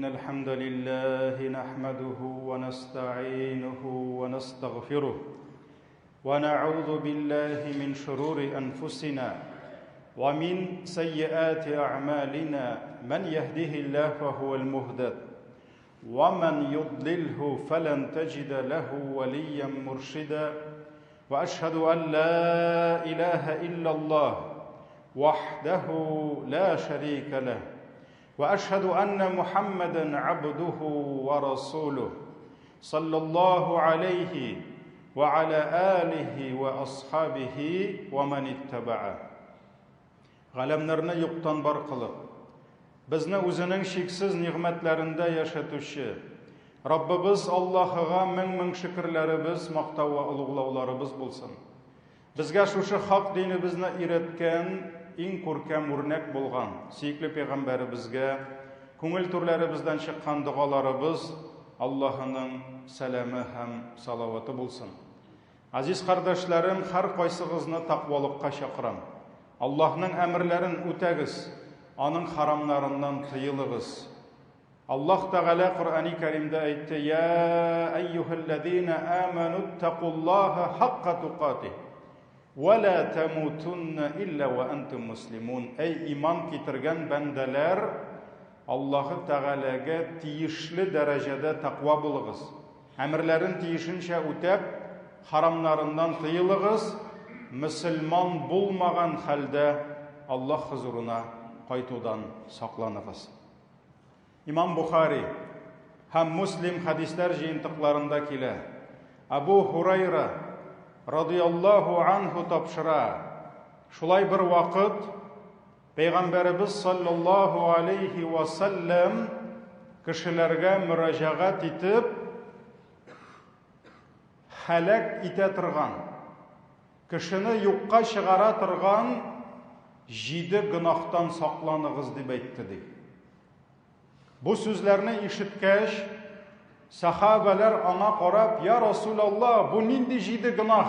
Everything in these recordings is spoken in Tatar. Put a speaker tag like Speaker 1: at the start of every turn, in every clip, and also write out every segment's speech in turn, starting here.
Speaker 1: إن الحمد لله نحمده ونستعينه ونستغفره ونعوذ بالله من شرور أنفسنا ومن سيئات أعمالنا من يهده الله فهو المهتد ومن يضلله فلن تجد له وليا مرشدا واشهد ان لا اله الا الله وحده لا شريك له واشهد ان محمدا عبده ورسوله صلى الله عليه وعلى اله واصحابه ومن اتبعه Галәмнәрне юктан бар кылып, безне үзенең чиксез нигъмәтләрендә яшәтүче Раббыбыз Аллаһыга мең-мең шөкерләребез, мактау вә олуглауларыбыз булсын. Безгә шушы хак динебезне өйрәткән иң күркәм үрнәк булган сөекле пәйгамбәребезгә күңел түрләребездән чыккан догаларыбыз Аллаһының сәламе һәм салаваты булсын. Газиз кардәшләрем, һәркайсыгызны тәкъвалыкка чакырам. Аллаһның әмерләрен үтәгез, аның харамнарыннан тыелыгыз. Аллаһ Тәгалә Коръәни Кәримдә әйтте: "Я әйюһәлләзина аману тәкуллаһа хакка тукатих ва ла тамутунна илля ва антум муслимун". Әй иман китергән бәндәләр, Аллаһы Тәгаләгә тиешле дәрәҗәдә тәкъва булыгыз. Әмерләрен тиешенчә үтәп, харамнарыннан тыелыгыз, мөселман булмаган хәлдә Аллаһ хозурына кайтудан сакланыгыз. Имам Бухари һәм Муслим хәдисләр җыентыкларында килә. Абу Һурайра радияллаһу анһу тапшыра. Шулай бер вакыт Пәйгамбәребез саллаллаһу алейхи ва саллям кешеләргә мөрәҗәгать итеп, һәлак итә торган, кешене юкка чыгара торган җиде гөнаһтан сакланыгыз дип әйтте ди. Бу сүзләрне ишеткәч, сәхабәләр аңа карап, "Я Расулалла, бу нинди җиде гөнаһ?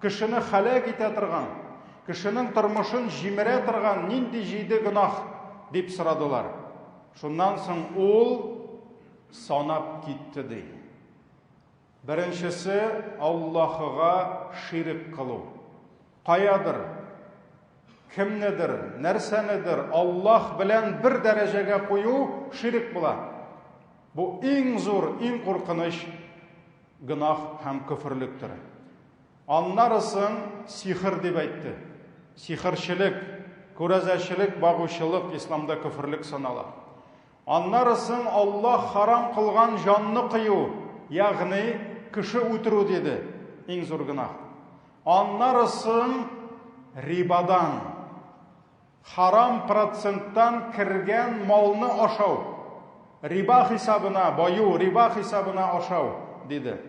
Speaker 1: Кешене һәлак итә торган, кешенең тормышын җимерә торган нинди җиде гөнаһ?" дип сорадылар. Шуннан соң ул санап китте ди. Беренчесе Аллаһыга ширк кылу. Каядыр, кемнедер, нәрсәнедер Аллаһ белән бер дәрәҗәгә кую ширк була. Бу иң зур, иң куркыныч гөнаһ һәм көферлектер. Аннарысын сихер дип әйтте. Сихерчелек, күрәзәчелек, багучылык исламда көферлек санала. Аннары соң Аллаһ харам кылган җанны кыю, ягъни кеше үтерү диде, иң зур гөнаһ. Аннары соң рибадан, харам проценттан кергән малны ашау, риба хисабына баю, риба хисабына ашау, диде.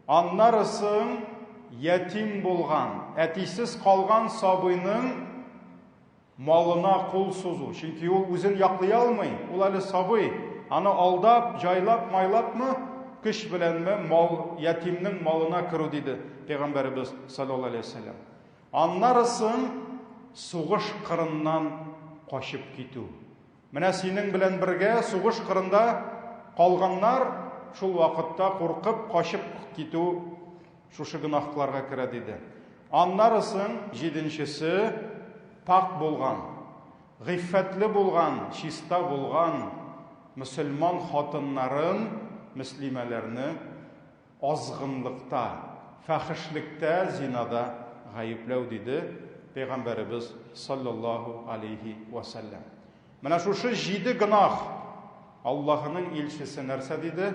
Speaker 1: Аннары соң ятим булган, әтисез калган сабыйның Малына кул сузу, чөнки ул үзен яклый алмый, ул әле сабый. Аны алдап, җайлап, майлапмы, көч беләнме мал ятимнең малына керү диде пәйгамбәребез саллаллаһу алейһи вәсәлләм. Аннары соң сугыш кырыннан качып китү. Менә синең белән бергә сугыш кырында калганнар шул вакытта куркып качып китү шушы гөнаһларга керә диде. Аннары соң җиденчесе пакь булган, гыйффәтле булган, чиста булган мөселман хатыннарын, мөслимәләрне азгынлыкта, фәхешлектә, зинада гаепләү, диде Пәйгамбәребез саллаллаһу алейһи вә сәлләм. Менә шушы җиде гөнаһ Аллаһының илчесе нәрсә диде?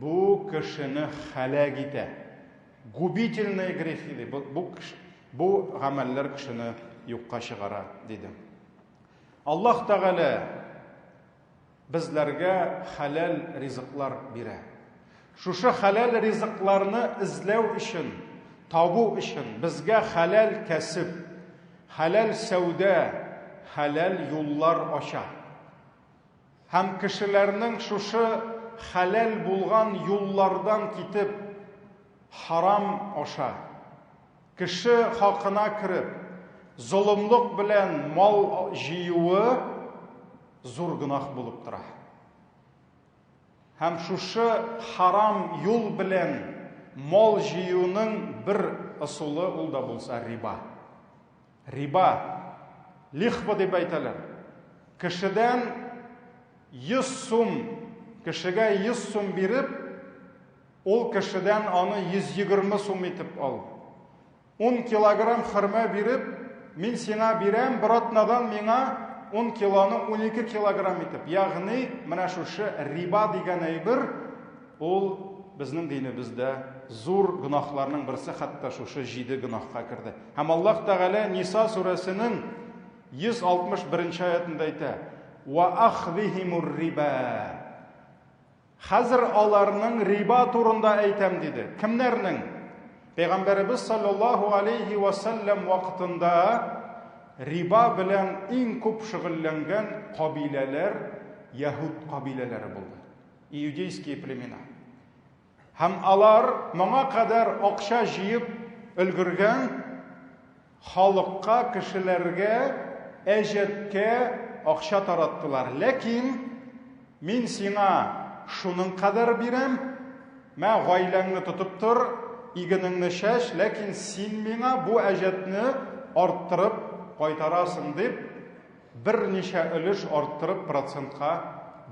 Speaker 1: Бу кешене һәлак итә. Губительные грехи ди. Бу, бу, бу гамәлләр кешене юкка чыгара, диде. Аллаһ Тәгалә Безләргә хәләл ризыклар бирә. Шушы хәләл ризыкларны эзләү өчен, табу өчен безгә хәләл кәсеп, хәләл сәүдә, хәләл юллар ача. Һәм кешеләрнең шушы хәләл булган юллардан китеп, харам аша, кеше хакына кереп, золымлык белән мал җыюы зур гөнаһ булып тора. Һәм шушы харам юл белән мал җыюның бер ысулы ул да булса риба. Риба, лихва дип әйтәләр. Кешедән 100 сум, кешегә 100 сум биреп, ул кешедән аны 120 сум итеп ал. Ун килограмм хөрмә биреп, мин сиңа бирәм, бер атнадан миңа ун килоны 12 килограмм итеп. Ягъни, менә шушы риба дигән әйбер, ул безнең динебездә зур гөнаһларның берсе, хәтта шушы җиде гөнаһка керде. Һәм Аллаһ Тәгалә Ниса сүрәсенең 161 аятында әйтә: "Ва ахзихимур риба". Хәзер аларның риба турында әйтәм, диде. Кемнәрнең? Пәйгамбәребез саллаллаһу алейхи ва сәлләм вакытында риба белән иң күп шөгыльләнгән кабиләләр яһүд кабиләләре булды. Иудейские племена. Һәм алар моңа кадәр акча җыеп өлгергән халыкка, кешеләргә әҗәткә акча тараттылар. Ләкин мин сиңа шуның кадәр бирәм, мә гаиләңне тотып тор, игенеңне чәч, ләкин син миңа бу әҗәтне арттырып кайтарасың дип, берничә өлеш арттырып процентка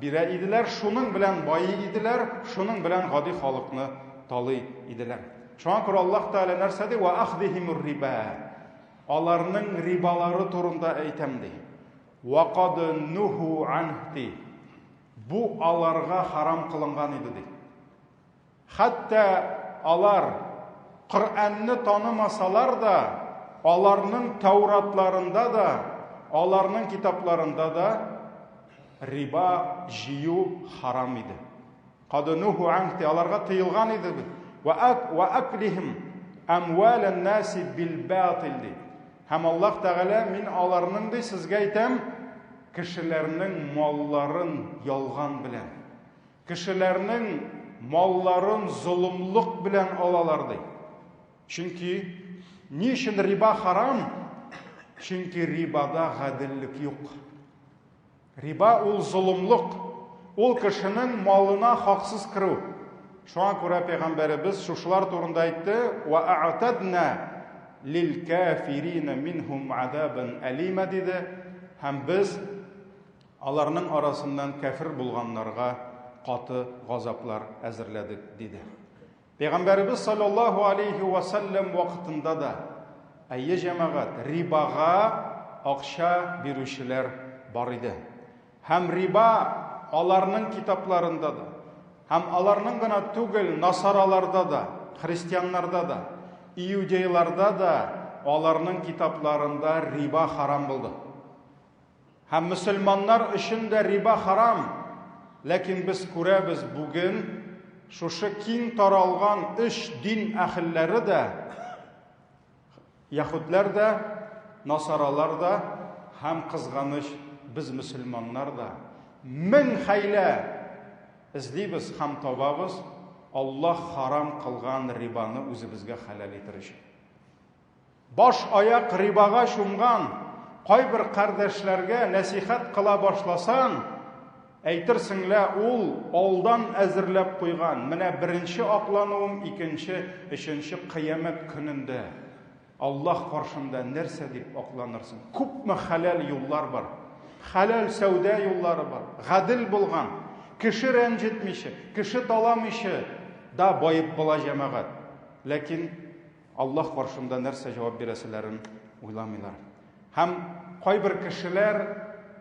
Speaker 1: бирә иделәр, шуның белән байый иделәр, шуның белән гади халыкны талый иделәр. Шуңа күрә Аллаһ Тәгалә нәрсә ди? Ва ахдихимур риба. Аларның рибалары турында әйтәм ди. Ва кад нуху анх ди. Бу аларга харам кылынган иде ди. Хәтта алар Коръәнне танымасалар да, аларның Тәуратларында да, аларның китапларында да риба җыю харам иде. Кадынуху анхти аларга тыелган иде бит. Ва ак ва аклихим амвалан наси бил батил ди. Һәм Аллаһ Тәгалә мин аларның ди сезгә әйтәм, кешеләрнең малларын ялган белән Кешеләрнең малларын золымлык белән алалар, ди. Чөнки ни өчен риба харам? Чөнки рибада гаделлек юк. Риба ул золымлык, ул кешенең малына хаксыз керү. Шуңа күрә пәйгамбәребез шушылар турында әйтте: "Ва а'тадна лил кафирина минһум азабан алима" диде. Һәм без Аларның арасыннан кәфер булганнарга каты газаплар әзерләдек, диде. Пәйгамбәребез саллаллаһу алейхи ва саллям вакытында да, әйе, җәмәгать, рибага акча бирүчеләр бар иде. Һәм риба аларның китапларында да, һәм аларның гына түгел, насараларда да, христианнарда да, иудейларда да аларның китапларында риба харам булды. Һәм мөселманнар өчен дә риба харам. Ләкин без күрәбез бүген шушы киң таралган өч дин әһелләре дә, яһүдләр дә, насаралар да һәм кызганыч без мөселманнар да мең хәйлә эзлибез һәм табабыз Аллаһ харам кылган рибаны үзебезгә хәләл итер өчен. Баш-аяк рибага чумган кайбер кардәшләргә нәсихәт кыла башласаң, әйтерсең лә ул алдан әзерләп куйган, менә беренче аклануым, икенче, өченче кыямәт көнендә Аллаһ каршында нәрсә дип акланырсың? Күпме хәләл юллар бар. Хәләл сәүдә юллары бар. Гадел булган, кеше рәнҗетмичә, кеше таламыйча да баеп була җәмәгать. Ләкин Аллаһ каршында нәрсә җавап бирәселәрен уйламыйлар. Һәм кайбер кешеләр,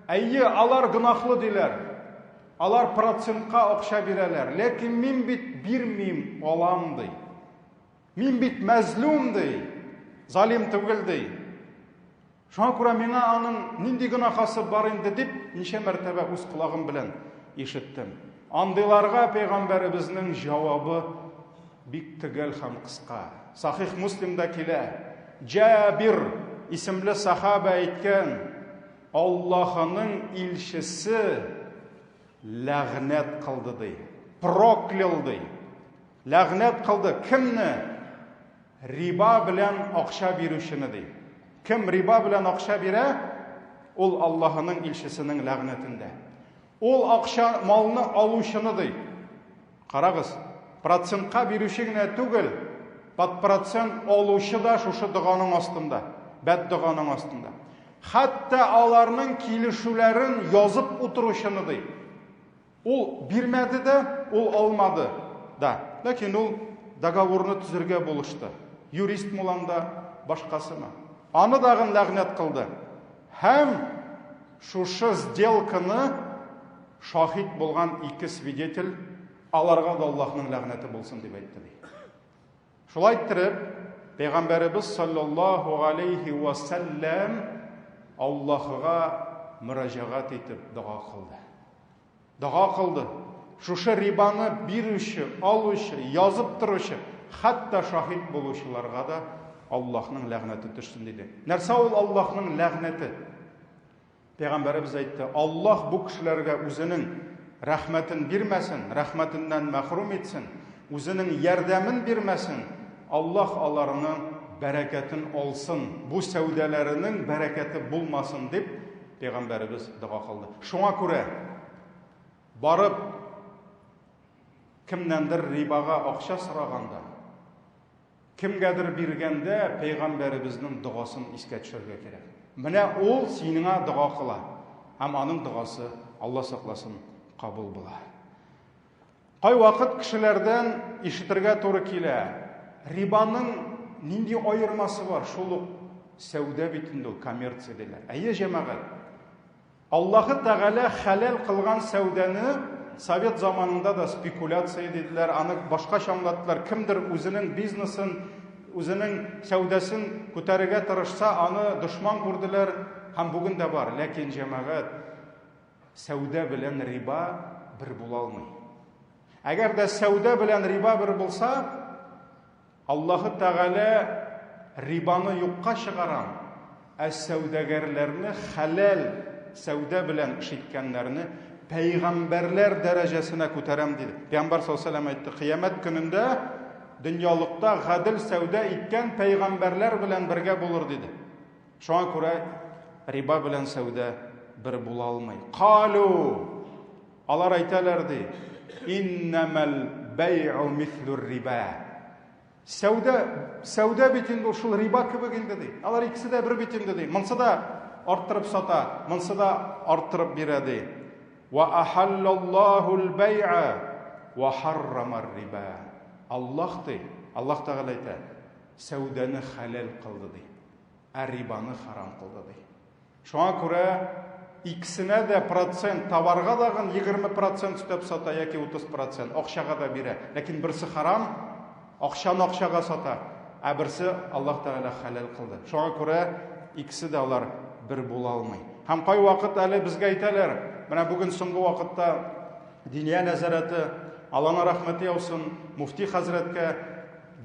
Speaker 1: әйе, алар гөнаһлы диләр. Алар процентка акча бирәләр. Ләкин мин бит бирмим, алам ди. Мин бит мәзлум ди. Залим түгел ди. Шуңа күрә миңа аның нинди гөнаһасы бар инде дип ничә мәртәбә үз колагым белән ишеттем. Андыйларга пәйгамбәребезнең җавабы бик төгәл һәм кыска. Сахих Муслимда килә. Җабир исемле сахаба әйткән, Аллаһының илчесе ләгънәт кылды ди. Проклял ди. Ләгънәт кылды кемне? Риба белән акча бирүчене ди. Кем риба белән акча бирә, ул Аллаһының илчесенең ләгънәтендә. Ул акча малны алучыны ди. Карагыз, процентка бирүче генә түгел, под процент алучы да шушы доганың астында, бәддоганың астында. Хәтта аларның килешүләрен язып утыручыны ди. Ул бирмәде дә, ул алмады да. Ләкин ул договорны төзергә булышты. Юрист муланда, башкасымы. Аны дагын ләгънәт кылды. Һәм шушы сделканы шаһит булган ике свидетель, аларга да Аллаһның ләгънәте булсын дип әйтте ди. Шулай иттереп, Пәйгамбәребез саллаллаһу алейхи ва сәлләм Аллаһыга мөрәҗәгать итеп дога кылды. Дога кылды. Шушы рибаны бирүче, алучы, язып торучы, хәтта шаһит булучыларга да Аллаһның ләгънәте төшсен диде. Нәрсә ул Аллаһның ләгънәте? Пәйгамбәребез әйтте, Аллаһ бу кешеләргә үзенең рәхмәтен бирмәсен, рәхмәтеннән мәхрүм итсен, үзенең ярдәмен бирмәсен, Аллаһ аларның бәрәкәтен алсын, бу сәүдәләренең бәрәкәте булмасын дип пәйгамбәребез дога кылды. Шуңа күрә барып кемнәндер рибага акча сораганда, Кемгәдер биргәндә пәйгамбәребезнең догасын искә төшерергә кирәк. Менә ул синеңа дога кыла. Һәм аның догасы, Алла сакласын, кабул була. Кайвакыт кешеләрдән ишетергә туры килә. Рибаның нинди аермасы бар? Шул ук сәүдә бит инде ул, коммерция диләр. Әйе, җәмәгать. Аллаһы Тәгалә хәләл кылган сәүдәне совет заманында да спекуляция диделәр, аны башкача аңлаттылар. Кемдер үзенең бизнесын, үзенең сәүдәсен күтәрергә тырышса, аны дошман күрделәр һәм бүген дә бар. Ләкин җәмәгать, сәүдә белән риба бер була алмый. Әгәр дә сәүдә белән риба бер булса, Аллаһы Тәгалә рибаны юкка чыгара, ә сәүдәгәрләрне хәләл сәүдә белән эш иткәннәрне пәйгамбәрләр дәрәҗәсенә күтәрәм, диде. Пәйгамбәр саллаллаһу алейһи әйтте, кыямәт көнендә дөньялыкта гадел сәүдә иткән пәйгамбәрләр белән бергә булыр, диде. Шуңа күрә риба белән сәүдә бер була алмый. Калу Алар әйтәләр ди, иннәмәл бәй'у мислүр риба. Сәүдә, сәүдә бит инде шул риба кебек инде ди. Алар икесе дә бер бит инде ди. Монсы да арттырып сата, монсы да арттырып бирә ди. Ва ахаллаллахул бәй'a ва харрамар риба. Аллаһ ди, Аллаһ Тәгалә әйтә, сәүдәне хәләл кылды ди. Ә рибаны харам кылды ди. Шуңа күрә икесенә дә процент, товарга дагын 20 процент өстәп сата яки 30 процент, акчага да бирә. Ләкин берсе харам, акчаны акчага сата, ә берсе Аллаһ Тәгалә хәләл кылды. Шуңа күрә икесе дә алар бер була алмый. Һәм кайвакыт әле безгә әйтәләр, менә бүген соңгы вакытта Диния нәзарәте, Алланың рәхмәте яусын, муфти хәзрәткә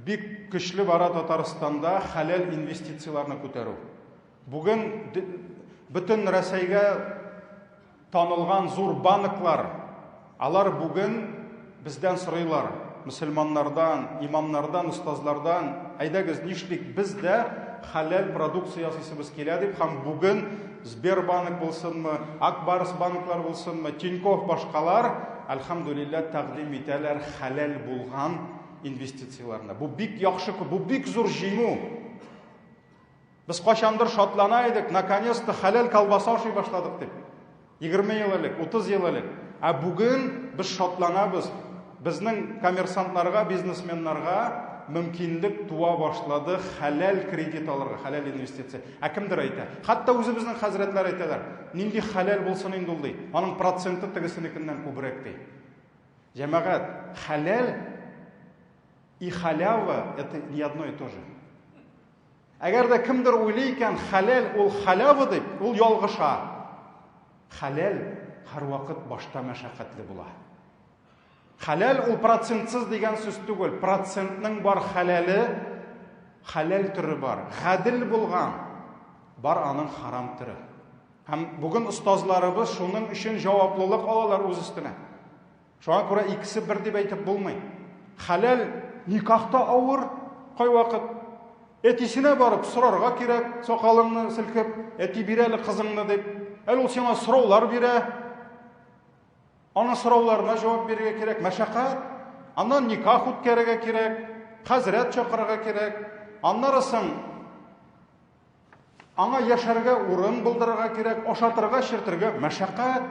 Speaker 1: бик көчле бара Татарстанда хәләл инвестицияләрне күтәрү. Бүген бөтен Рәсәйгә танылган зур банклар, алар бүген бездән сорыйлар, мөселманнардан, имамнардан, остазлардан, әйдәгез, нишлик, без дә хәләл продукция ясыйсыбыз килә дип, һәм бүген Сбербанк булсынмы, Ак Барс банклар булсынмы, Тинькофф башкалар, әлхәмдүлилләһ, тәкъдим итәләр хәләл булган инвестицияләрне. Бу бик яхшы, бу бик зур җиңү. Без кайчандыр шатлана идек, наконец-то хәләл колбаса ашый башладык дип. 20 ел элек, 30 ел элек. Ә бүген без шатланабыз. Безнең коммерсантларга, бизнесменнарга мөмкинлек туа башлады хәләл кредит алырга, хәләл инвестиция. Ә кемдер әйтә, хәтта үзебезнең хәзрәтләр әйтәләр, нинди хәләл булсын инде ул ди. Аның проценты тегесенекеннән күбрәк ди. Җәмәгать, хәләл и халява это не одно и то же. Әгәр дә кемдер уйлый икән, хәләл ул халява дип, ул ялгыша. Хәләл һәрвакыт башта мәшәкатьле була. Хәләл ул процентсыз дигән сүз түгел. Процентның бар хәләле, хәләл төре бар. Гадел булган бар аның харам төре. Һәм бүген остазларыбыз шуның өчен җаваплылык алалар үз өстенә. Шуңа күрә икесе бер дип әйтеп булмый. Хәләл никах та авыр кайвакыт. Әтисенә барып сорарга кирәк, сакалыңны селкеп, әти бир әле кызыңны дип. Әле ул сиңа сораулар бирә. Аның сорауларына җавап бирергә кирәк, мәшәкать. Аннан никах үткәрергә кирәк, хәзрәт чакырырга кирәк. Аннары соң аңа яшәргә урын булдырырга кирәк, ашатырга, чиртергә мәшәкать.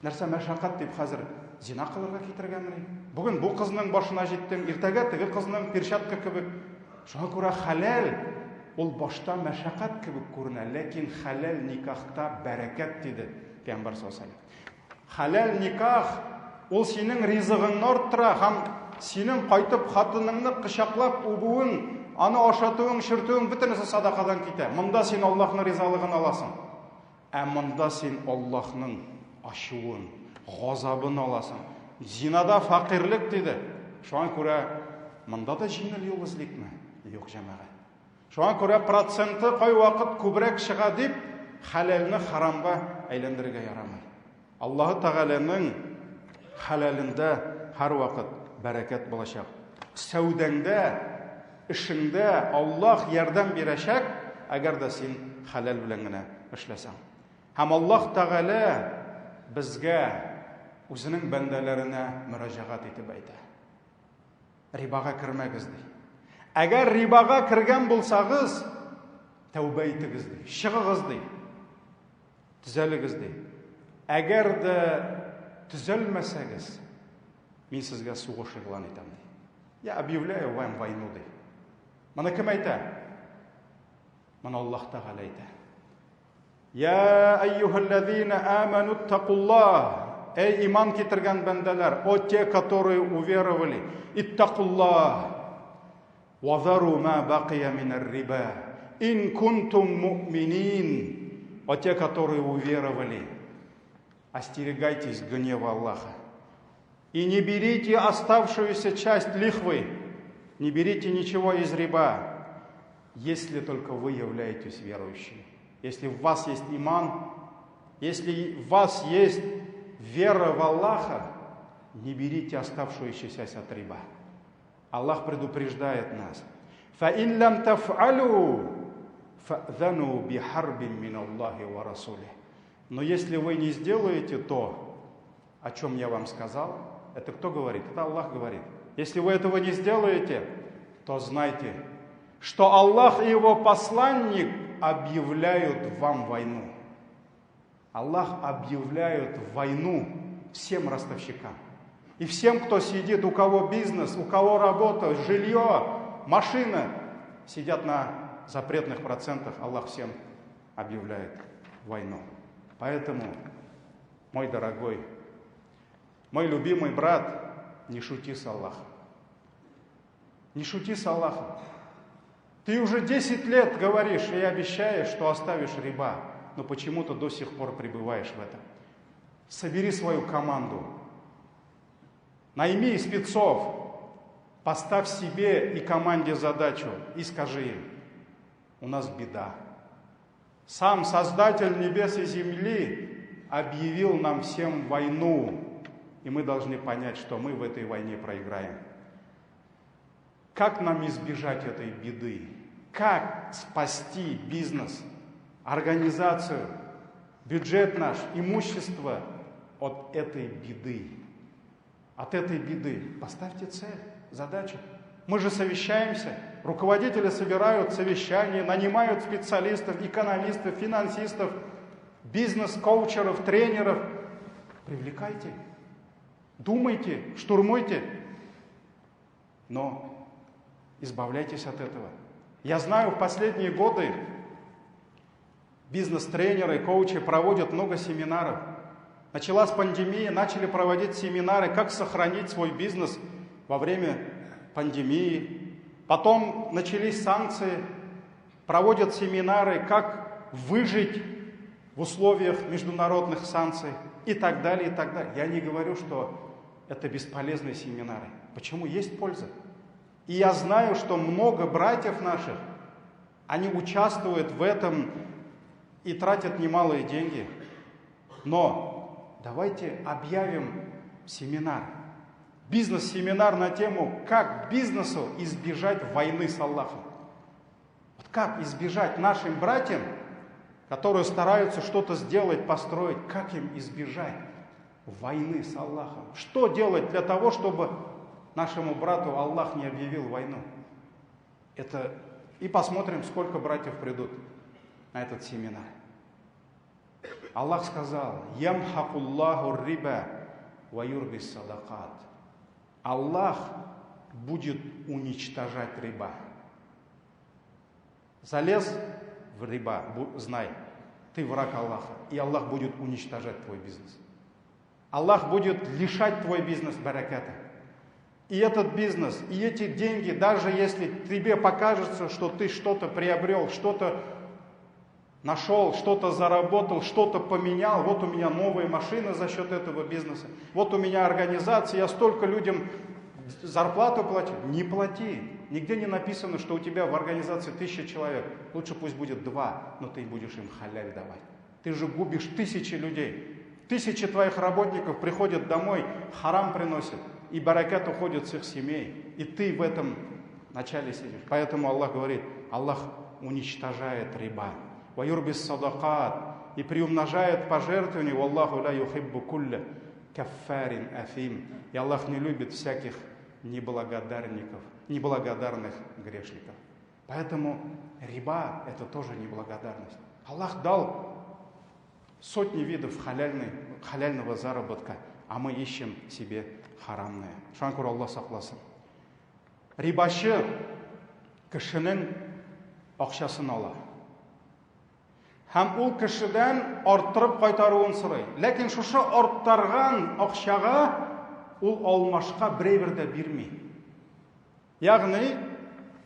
Speaker 1: Нәрсә мәшәкать дип хәзер зина кылырга китергәнмени? Бүген бу кызның башына җиттем, иртәгә теге кызның перчатка кебек. Шуңа күрә хәләл ул башта мәшәкать кебек күренә, ләкин хәләл никахта бәрәкәт диде Пәйгамбәр саллаллаһу алейһи. Хәләл никах ул синең ризыгыңны арттыра һәм синең кайтып хатыныңны кочаклап үбүең, аны ашатуың, чиртүең бөтенесе садакадан китә. Монда син Аллаһның ризалыгын аласың. Ә монда син Аллаһның ачуын, газабын аласың. Зинада фәкыйрьлек диде. Шуңа күрә монда да җиңел юл эзликме? Юк, җәмәгать. Шуңа күрә проценты кайвакыт күбрәк чыга дип, хәләлне харамга әйләндерергә ярамый. Аллаһы Тәгаләнең хәләлендә һәрвакыт бәрәкәт булачак. Сәүдәңдә, эшеңдә Аллаһ ярдәм бирәчәк, әгәр дә син хәләл белән генә эшләсәң. Һәм Аллаһ Тәгалә безгә үзенең бәндәләренә мөрәҗәгать итеп әйтә. Рибага кермәгез ди. Әгәр рибага кергән булсагыз, тәүбә итегез ди. Чыгыгыз ди. Төзәлегез ди. Әгәр дә төзәлмәсәгез, мин сезгә сугыш игълан итәм ди. Я объявляю вам войну ди. Моны кем әйтә? Моны Аллаһ Тәгалә әйтә. Я әйюһәлләзина аману тақуллаһ. Эй, иман китергән бәндәләр, о те, которые уверовали, иттакуллаһ. Вазару ма бакия минар риба. Ин кунтум му'минин. О те, которые уверовали, остерегайтесь гнева Аллаха. И не берите оставшуюся часть лихвы, не берите ничего из риба, если только вы являетесь верующими. Если в вас есть иман, если в вас есть вера в Аллаха, не берите оставшуюся часть от риба. Аллах предупреждает нас. فَإِنْ لَمْ تَفْعَلُوا فَأْذَنُوا بِحَرْبٍ مِّنَ اللَّهِ وَرَسُولِهِ. Но если вы не сделаете то, о чем я вам сказал, это кто говорит? Это Аллах говорит. Если вы этого не сделаете, то знайте, что Аллах и его посланник объявляют вам войну. Аллах объявляет войну всем ростовщикам. И всем, кто сидит, у кого бизнес, у кого работа, жилье, машина, сидят на запретных процентах, Аллах всем объявляет войну. Поэтому, мой дорогой, мой любимый брат, не шути с Аллахом. Не шути с Аллахом. Ты уже 10 лет говоришь и обещаешь, что оставишь риба, но почему-то до сих пор пребываешь в этом. Собери свою команду, найми спецов, поставь себе и команде задачу и скажи им, у нас беда. Сам Создатель небес и земли объявил нам всем войну, и мы должны понять, что мы в этой войне проиграем. Как нам избежать этой беды? Как спасти бизнес, организацию, бюджет наш, имущество от этой беды? От этой беды. Поставьте цель, задачу. Мы же совещаемся, руководители собирают совещания, нанимают специалистов, экономистов, финансистов, бизнес-коучеров, тренеров. Привлекайте, думайте, штурмуйте, но избавляйтесь от этого. Я знаю, в последние годы бизнес-тренеры, коучи проводят много семинаров. Началась пандемия, начали проводить семинары, как сохранить свой бизнес во время пандемии. Потом начались санкции, проводят семинары, как выжить в условиях международных санкций и так далее, и так далее. Я не говорю, что это бесполезные семинары. Почему? Есть польза. И я знаю, что много братьев наших, они участвуют в этом и тратят немалые деньги. Но давайте объявим семинар. Бизнес-семинар на тему, как бизнесу избежать войны с Аллахом. Вот как избежать нашим братьям, которые стараются что-то сделать, построить, как им избежать Войны с Аллахом. Что делать для того, чтобы нашему брату Аллах не объявил войну? Это... И посмотрим, сколько братьев придут на этот семинар. Аллах сказал: «Ямхакуллаху риба ва юрби садакат». Аллах будет уничтожать риба. Залез в риба, знай, ты враг Аллаха, и Аллах будет уничтожать твой бизнес. Аллах будет лишать твой бизнес бараката. И этот бизнес, и эти деньги, даже если тебе покажется, что ты что-то приобрел, что-то нашел, что-то заработал, что-то поменял, вот у меня новая машина за счет этого бизнеса, вот у меня организация, я столько людям зарплату плачу. Не плати. Нигде не написано, что у тебя в организации 1000 человек. Лучше пусть будет 2, но ты будешь им халяль давать. Ты же губишь тысячи людей. Тысячи твоих работников приходят домой, харам приносят, и баракат уходит с их семей. И ты в этом начале сидишь. Поэтому Аллах говорит, Аллах уничтожает риба. Ва юрбис садакат. И приумножает пожертвования. Валлаху ля юхиббу кулля каффарин афим. И Аллах не любит всяких неблагодарников, неблагодарных грешников. Поэтому риба – это тоже неблагодарность. Аллах дал сотни видов халяльного заработка, а мы ищем себе харамное. Шуңа күрә Аллаһ сакласын. Рибачы кешенең акчасын ала. Һәм ул кешедән арттырып кайтаруын сорый. Ләкин шушы арттырган акчага ул алмашка берәй дә бирми. Ягъни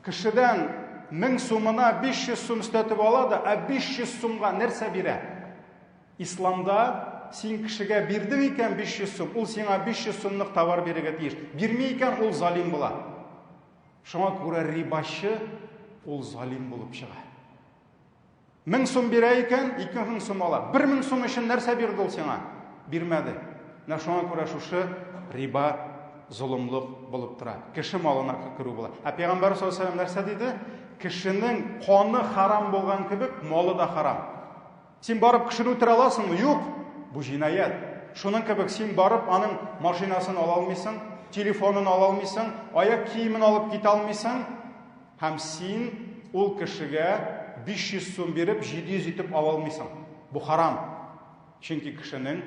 Speaker 1: кешедән 1000 сумына 500 сум өстәтеп ала да, ә 500 сумга нәрсә бирә? Исламда син кешегә бирдең икән 500 сум, ул сиңа 500 сумлык товар бирергә тиеш. Бирми икән, ул залим була. Шуңа күрә рибачы ул залим булып чыга. 1000 сум бирә икән, 2000 сум ала. 1000 сум өчен нәрсә бирде ул сиңа? Бирмәде. Менә шуңа күрә шушы риба золымлык булып тора. Кеше малына керү була. Ә Пәйгамбәр саллаллаһу алейһи ва сәлләм нәрсә диде? Кешенең каны харам булган кебек, малы да харам. Син барып кешене үтерә аласыңмы? Юк. Бу җинаять. Шуның кебек син барып аның машинасын ала алмыйсың, телефонын ала алмыйсың, аяк киемен алып китә алмыйсың. Һәм син ул кешегә 500 сум биреп 700 итеп ала алмыйсың. Бу харам. Чөнки кешенең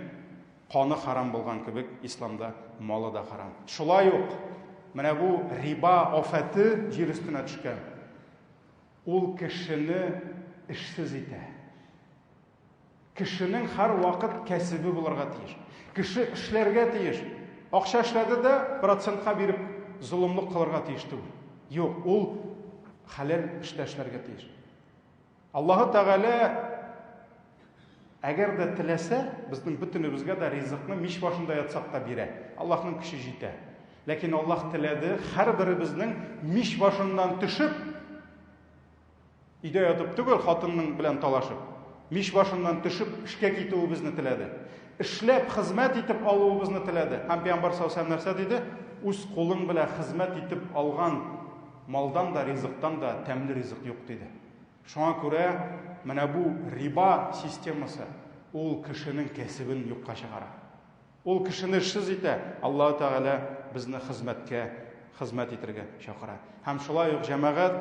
Speaker 1: каны харам булган кебек, исламда малы да харам. Шулай ук менә бу риба афәте җир өстенә төшкән. Ул кешене эшсез итә. Кешенең һәр вакыт кәсебе булырга тиеш. Кеше эшләргә тиеш. Акча эшләде дә процентка биреп золымлык кылырга тиеш түгел. Юк, ул хәләл эштә эшләргә тиеш. Аллаһы Тәгалә әгәр дә теләсә, безнең бөтенебезгә дә ризыкны мич башында ятсак та бирә. Аллаһның көче җитә. Ләкин Аллаһ теләде һәрберебезнең мич башыннан төшеп, өйдә ятып түгел, хатынның белән талашып, мич башыннан төшеп эшкә китүебезне теләде. Эшләп, хезмәт итеп алуыбызны теләде. Һәм Пәйгамбәр саллаллаһу алейһи ва сәлләм нәрсә диде? Үз кулың белән хезмәт итеп алган малдан да, ризыктан да тәмле ризык юк диде. Шуңа күрә менә бу риба системасы ул кешенең кәсебен юкка чыгара. Ул кешене эшсез итә. Аллаһ Тәгалә безне хезмәткә, хезмәт итәргә чакыра. Һәм шулай ук җәмәгать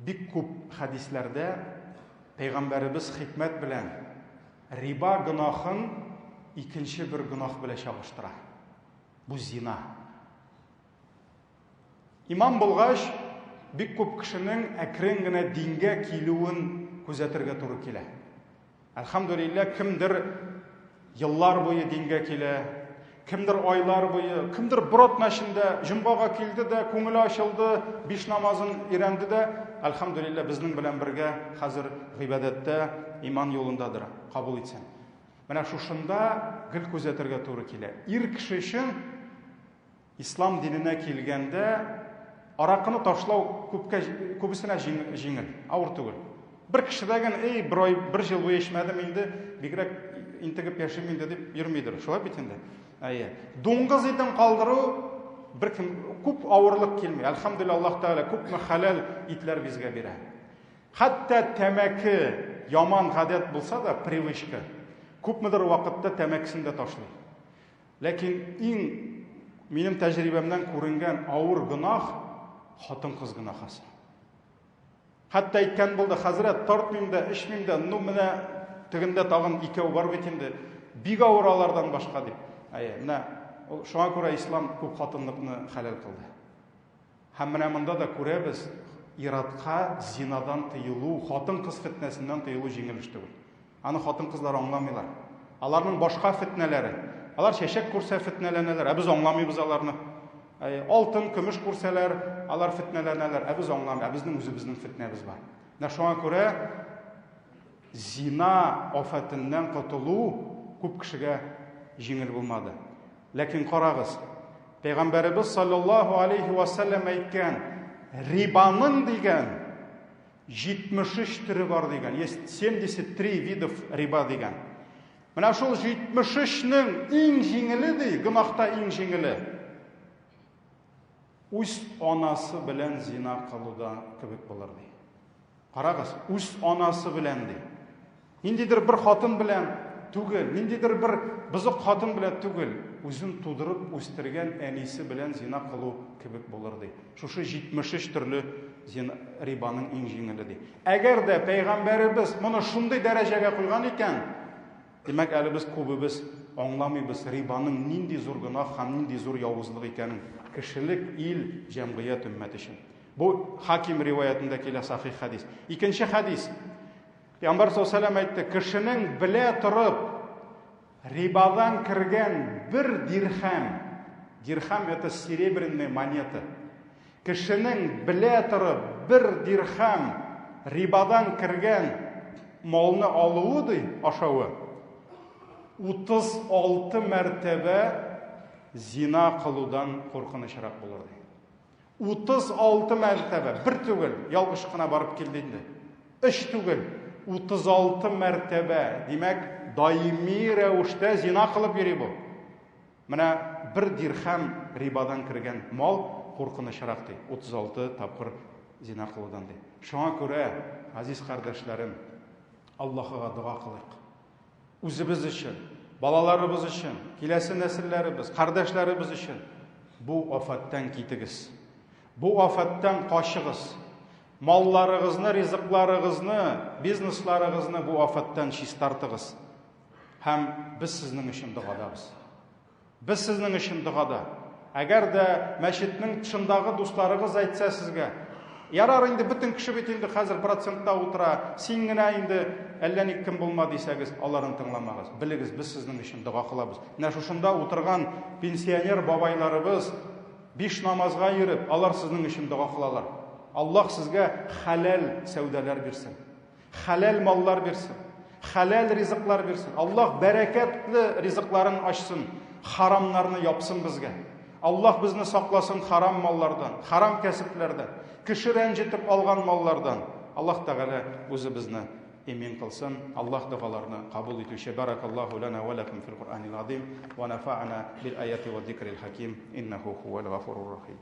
Speaker 1: бик күп хәдисләрдә Пәйгамбәребез хикмәт белән риба гөнаһын икенче бер гөнаһ белән чагыштыра. Бу зина. Имам булгач, бик күп кешенең әкрен генә дингә килүен күзәтергә туры килә. Әлхәмдүлилләһ, кемдер еллар буе дингә килә, кемдер айлар буе, кемдер бер атна эчендә җомгага килде дә, күңеле ачылды, биш намазын өйрәнде дә, әлхәмдүлилләһ, безнең белән бергә хәзер гыйбадәттә, иман юлындадыр, кабул итсен. Менә шушында гел күзәтергә туры килә. Ир кеше өчен Ислам диненә килгәндә, аракыны ташлау күпкә, күбесенә җиңел, авыр түгел. Бер кеше дә генә, эй, бер ай, бер ел буе эчмәдем инде, бигрәк интегеп яшим инде дип йөрмидер. Шулай бит инде. Әйе. Дуңгыз итен калдыру бер кем күп авырлык килми. Әлхәмдүлилләһ, Аллаһ Тәгалә күпме хәләл итләр безгә бирә. Хәтта тәмәке яман гадәт булса да, привычка. Күпмедер вакытта тәмәкесен дә ташлый. Ләкин иң минем тәҗрибәмнән күренгән авыр гөнаһ хатын-кыз гөнаһасы. Хәтта әйткән булды, хәзрәт, тартмыйм да, эчмим дә, ну менә тегендә тагын икәү бар бит инде. Бик авыр алардан башка дип. Әйе, менә шуңа күрә ислам күп хатынлыкны хәләл кылды. Һәм менә монда да күрәбез, иратка зинадан тыелу, хатын-кыз фетнәсеннән тыелу җиңел эш түгел. Аны хатын-кызлар аңламыйлар. Аларның башка фетнәләре. Алар чәчәк күрсә фетнәләнәләр, ә без аңламыйбыз аларны. Алтын, көмеш күрсәләр, алар фетнәләнәләр, ә без аңламыйбыз, ә безнең үзебезнең фетнәбез бар. Менә шуңа күрә зина афәтеннән котылу күп кешегә җиңел булмады. Ләкин карагыз, Пәйгамбәребез саллаллаһу алейхи ва саллям әйткән, рибаның дигән 73 төре бар дигән. Есть 73 видов риба дигән. Менә шул 73-нең иң җиңеле ди, гөнаһта иң җиңеле. Үз анасы белән зина кылуда кебек булыр ди. Карагыз, үз анасы белән ди. Ниндидер бер хатын белән түгел, ниндидер бер бозык хатын белән түгел, үзен тудырып үстергән әнисе белән зина кылу кебек булыр ди. Шушы 73 төрле зина, рибаның иң җиңеле ди. Әгәр дә пәйгамбәребез моны шундый дәрәҗәгә куйган икән, димәк, әле без күбебез аңламыйбыз рибаның нинди зур гөнаһ һәм нинди зур явызлык икәнен кешелек, ил, җәмгыять, өммәт өчен. Бу Хаким риваятендә килә сахих хәдис. Икенче хәдис. Пәйгамбәр саллаллаху әйтте, кешенең белә торып рибадан кергән бер дирхәм, дирхәм это серебряная монета. Кешенең белә торып бер дирхәм рибадан кергән малны алуы ди, ашавы 36 мәртәбә зина кылудан куркынычрак булыр ди. 36 мәртәбә, бер түгел, ялгыш кына барып килде инде. Өч түгел, 36 мәртәбә. Димәк, даими рәвештә зина кылып йөри бу. Менә бер дирхәм рибадан кергән мал куркынычрак ди. 36 тапкыр зина кылудан ди. Шуңа күрә, газиз кардәшләрем, Аллаһыга дога кылыйк. Үзебез өчен, балаларыбыз өчен, киләсе нәселләребез, кардәшләребез өчен бу афәттән китегез. Бу афәттән качыгыз. Малларыгызны, ризыкларыгызны, бизнесларыгызны бу афәттән чистартыгыз. Һәм без сезнең өчен догадабыз. Без сезнең өчен догада. Әгәр дә мәчетнең тышындагы дусларыгыз әйтсә сезгә, ярар инде бөтен кеше бит инде хәзер процентта утыра, син генә инде әллә ник кем булма дисәгез, аларын тыңламагыз. Белегез, без сезнең өчен дога кылабыз. Менә шушында утырган пенсионер бабайларыбыз биш намазга йөреп, алар сезнең өчен дога кылалар. Аллаһ сезгә хәләл сәүдәләр бирсен. Хәләл маллар бирсен. Хәләл ризыклар бирсен. Аллаһ бәрәкәтле ризыкларын ачсын, харамнарны япсын безгә. Аллаһ безне сакласын харам маллардан, харам кәсепләрдән, кеше рәнҗетеп алган маллардан. Аллаһ Тәгалә үзе безне имин кылсын. Аллаһ догаларны кабул итүче. Баракаллаһу лана ва лакум фил Куръанил азим ва нафа'ана бил аяти ва зикрил хаким. Иннаху хувал гафурур рахим.